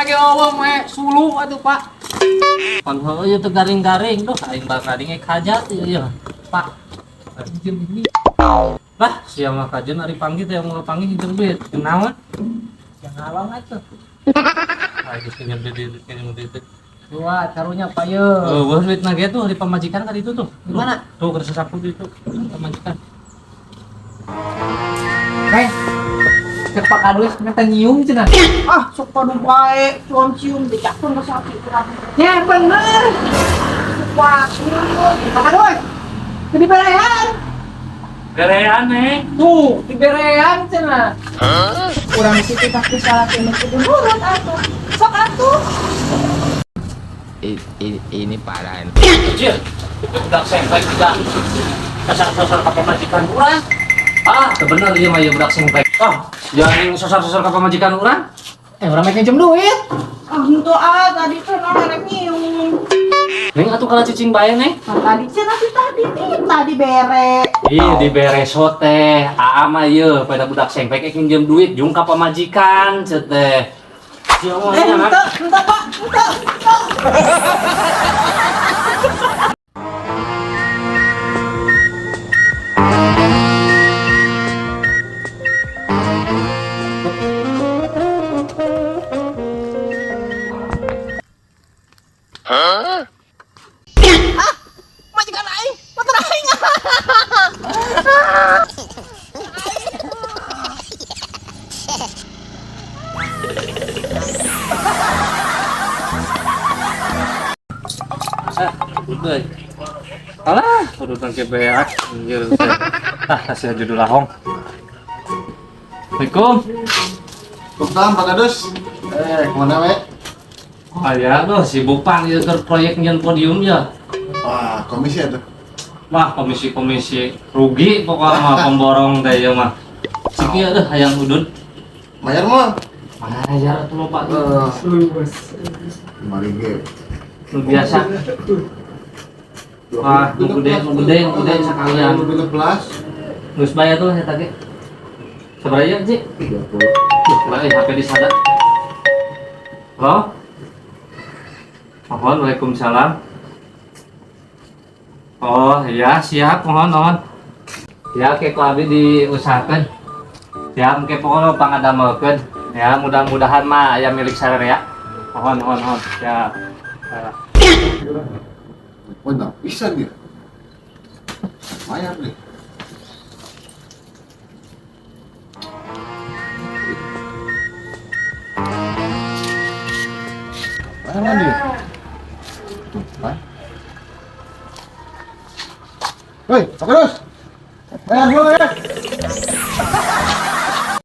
ge eueuh mah suluh atuh, Pak. Pan heueuh ieu teh garing-garing duh aing bakal ge kajat ieu Pak. Pinjem ini. Lah, sia mah kajeun ari panggil teh mau panggil hinjem duit. Kenaon? Yang halong atuh. Ah, geus pinjem duit, pinjem duit. Dua karunya Pak ye. Eueuh duitna ge tuh di pamajikan tadi itu tuh. Di mana? Tuh keur sasapu itu pamajikan. Neng. Cek Pak Kadus minta nyium cenah. Ah, sok padu bae, cium-cium dicakeun ka sapi urang. Ya bener. Wah, Pak Kadus. Di berean. Berean, Neng. Tuh, di berean cenah. urang kitu tah ku salaki mah kudu nurut atuh. Sok atuh. Ini parah. Anjir, itu budak sengklek juga. Sosor-sosor ka pamajikan urang. Ah, teu bener ieu mah ieu budak sengklek. Ah, jangan sosor-sosor ka pamajikan urang. Eh, urang mah pinjem duit. Ah, henteu ah, tadi teh naon rek nyium. Neng atuh kalah cicing bae, Neng. Nah, tadi cenah si tadi tadi bere. Ih, dibereso teh. Aa mah ieu pada budak sengklek ek minjem duit jung ka pamajikan ceuk teh. Sia mah Eh, nya, henteu, henteu Pak, henteu, henteu. Ah, majikan aing, motor aing. Ah, udah. Alah, urutan ke beak anjir teh. Ah, kasih aja dulu lahong. Assalamualaikum. Waalaikumsalam Pak Kadus. Kemana we? Ah ya, tuh sibuk pang ieu keur proyek nyeun podium ya. Wah, komisi ya tuh. Wah, komisi-komisi rugi pokoknya mah pemborong teh ieu mah. Siki deh hayang udud. Bayar mah? Bayar atuh loba tuh. 5 ringgit. Nu biasa. Wah, nu gede, nu gede, nu gede sekalian. 16. Geus bayar tuh eta ge. Sabaraha ieu, Ji? 30. Duh, kurang euy HP di sada. Halo? Mohon, waalaikumsalam. Oh iya, siap, mohon, mohon. Ya, ke ku abi diusahakeun. Siap, ke pokoknya pangadamelkeun. Ya, mudah-mudahan mah aya milik sararea. Mohon, mohon, mohon. Siap. Ya. Oh, nggak bisa dia. Bayar deh. Bayar lah dia. Tuh, bayar. Hei, Pak Kadus. Bayar dulu ya.